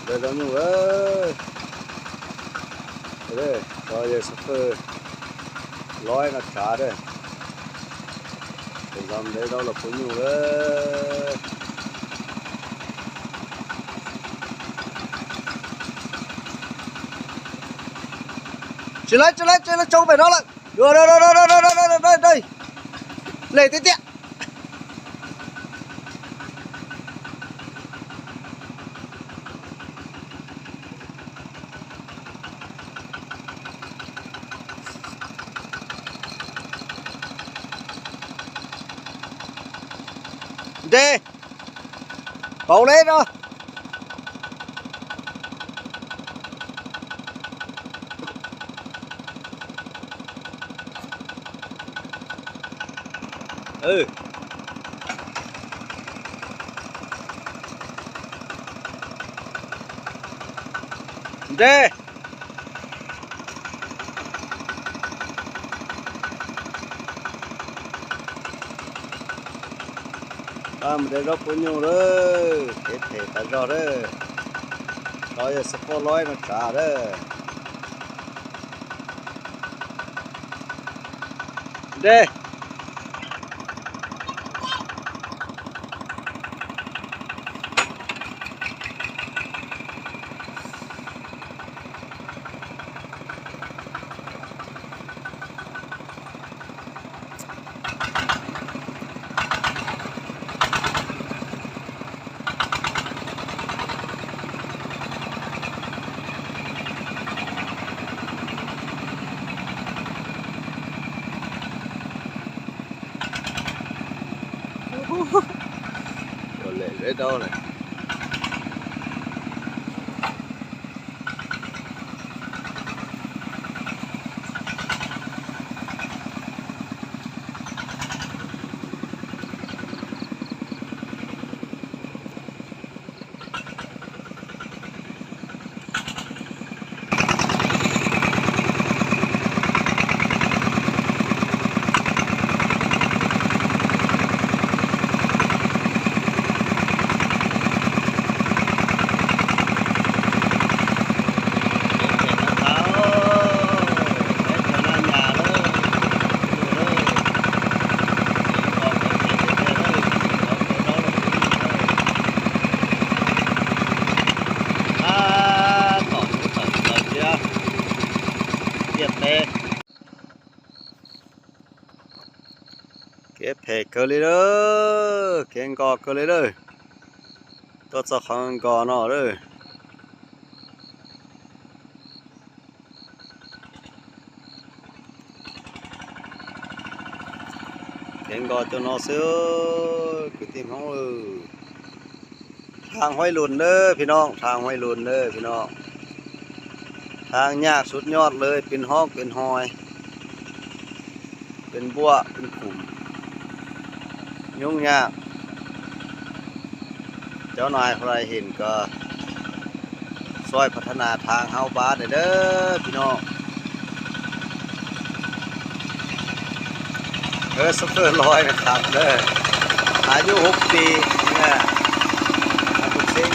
Ntev zaub nyuj lawm. Rau yawg Xov Fwj Loib no tsav lawm. Ntev zaub, ntev zaub los puv nyuj lawm. Tsis lawv, tsis lawv, tsis lawv, tsoo pem no lawm. Dua, dua, dua, dua, dua, dua, dua, dua, dua. Lej tiag tiag. Nres, pauv leb no. Nres. Mus de zaub puv nyuj lawm, kev phem tas zog lawm. Rau yawg Xov Fwj Loib no tsav lawm. Nres. Ua lem zeb dau lawm. Tab tom mus tawm plaws thiab, tiaj teb. Kev phem kawg li lawm, kev nkos kawg li lawm. Tuaj txog qhov nkos no lawm. Kev nkos cov no xwb, kwv tij Hmoob. Thang Huaib Lun nawb phi nooj, thang Huaib Lun nawb phi nooj. Thang nyaj sut nyoj lawm, pes hob pes hoi, pes npuaj pes khum, nyoob nyaj. Cov no hais hais him kom soi pha tha nas thang hauv pab nawb phi nooj. Xov Fwj Loib no kham nawb, ayu hub pis, ayu xeeb,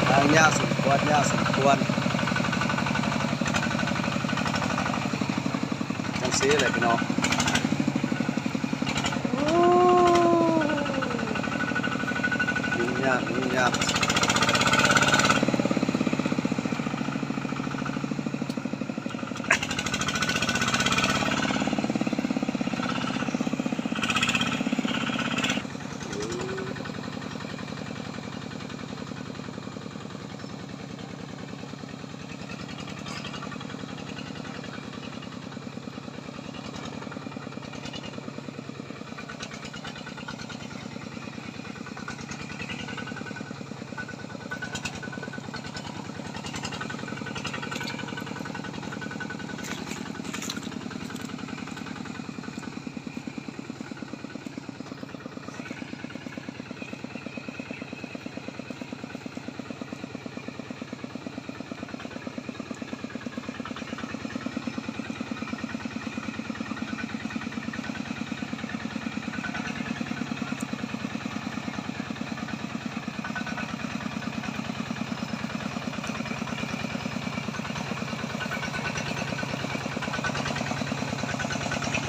thang nyaj xum kuan, nyaj xum kuan. Cov xib lawm phi nooj. Nyoob nyaj, nyoob nyaj.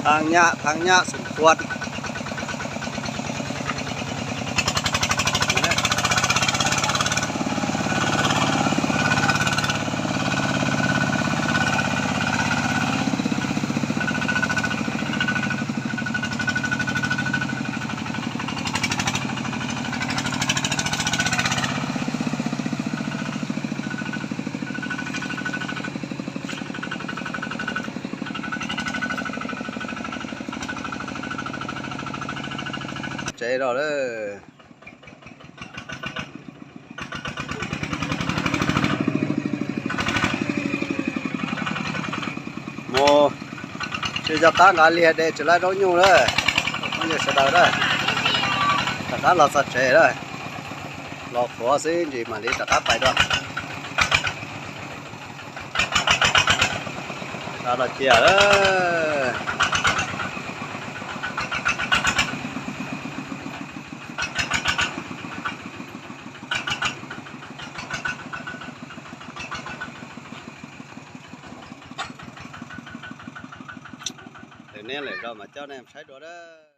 Thaj Nyab, Thaj Nyab Xeem Khuam. Tsev rau lawm. Mus, tsis nco qab nqa liag de tsis laib zaub nyuj lawm. Phooj ywg sawv daws na, rov qab los txog tsev lawm, los qhuav xwb ntsis mam li rov qab pais dua. Rov los cia lawm. Lwm hnub lwm zaus mas coj nej saib dua na.